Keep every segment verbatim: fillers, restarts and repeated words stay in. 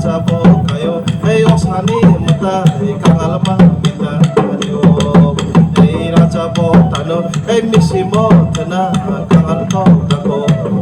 Sabo kayo, ei osani mata, ei kangalma mita kayo. Ei raja bo tano, ei misimo tana, kangal to tako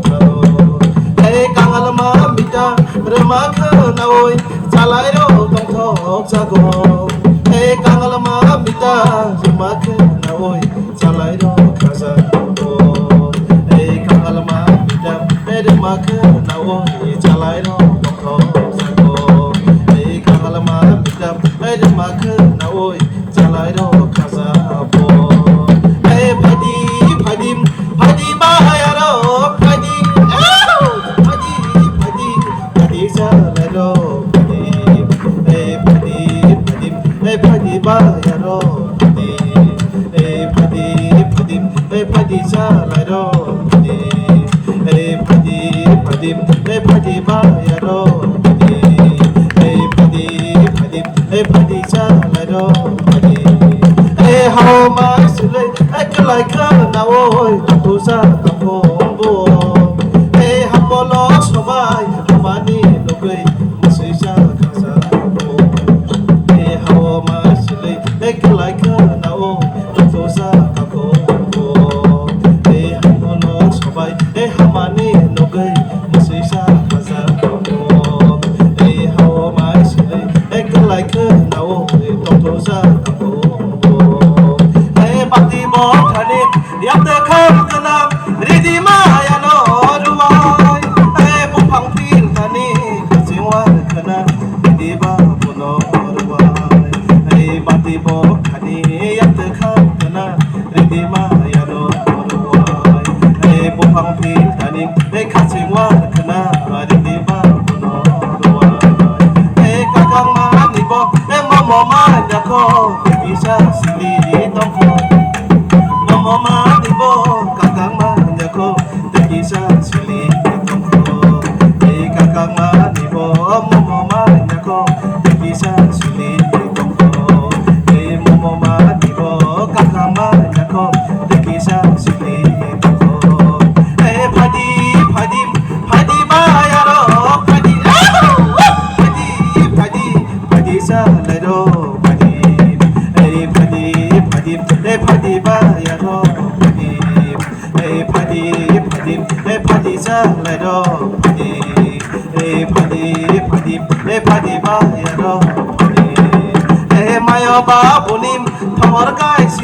tano. Ei kangalma mita, rema khana oi, chalai ro tongthok jago. Ei kangalma mita, rema khana oi, chalai ro khaja jago. Ei kangalma mita, ei rema khana oi, chalai ro tongthok jago. Ei kangalma mita, ei rema khana oi, chalai ro khaja jago. Ei phaidi, phaidi, phaidi bahai aro, phaidi, phaidi, phaidi, phaidi chalai ro, phaidi, ei phaidi, phaidi, ei phaidi bahai aro, phaidi. Ei phaidi phaidi, ei phaidi chalai ro phaidi. Ei phaidi phaidi, ei phaidi bahai aro phaidi. Ei phaidi phaidi, ei phaidi chalai ro phaidi. Ei hao mai silai, ei kalai khana oi, tu sa kaphong bo. Ei hapolo sobai, hamani nugui, musui sa khasa bo. Ei hao mai silai, ei kalai khana oi, tongthoksa kakhungo. Ei hamono sobai, ei hamani nugui, musisa khaja kakhungo. Ei hao mai silai, ei kalai khana oi, tongthoksa kakhungo. Ei bati bo thani, yakte kham kana, ridi maya no ruwai. Ei buphang pil thani, kachingwar khana, ridi ba bono ruwai. Ei bati bo khani, yakte kham kana, ridi maya no ruwai. Ei buphang pil thani, ei kachingwar khana, ridi ba bono ruwai. Ei kakang mani bo, ei momo manya kho, isa sili tongkho. Momo mani bo, kakang manya kho, isa sili tongkho. Ei kakang mani bo, momo manya kho, isa sili tongkho. Ei momo mani bo, kakang manya kho, isa sili tongkho. Ei phaidi, phaidi, phaidi bayaro, phaidi, phaidi, phaidi, phaidi salai ro, phaidi. Ei phaidi, phaidi, ei phaidi bayaro, phaidi. Ei phaidi, phaidi, ei phaidi salai ro, phaidi. Ei phaidi, phaidi, ei phaidi bayaro, phaidi. Ei mayo babuni thongor kai sini.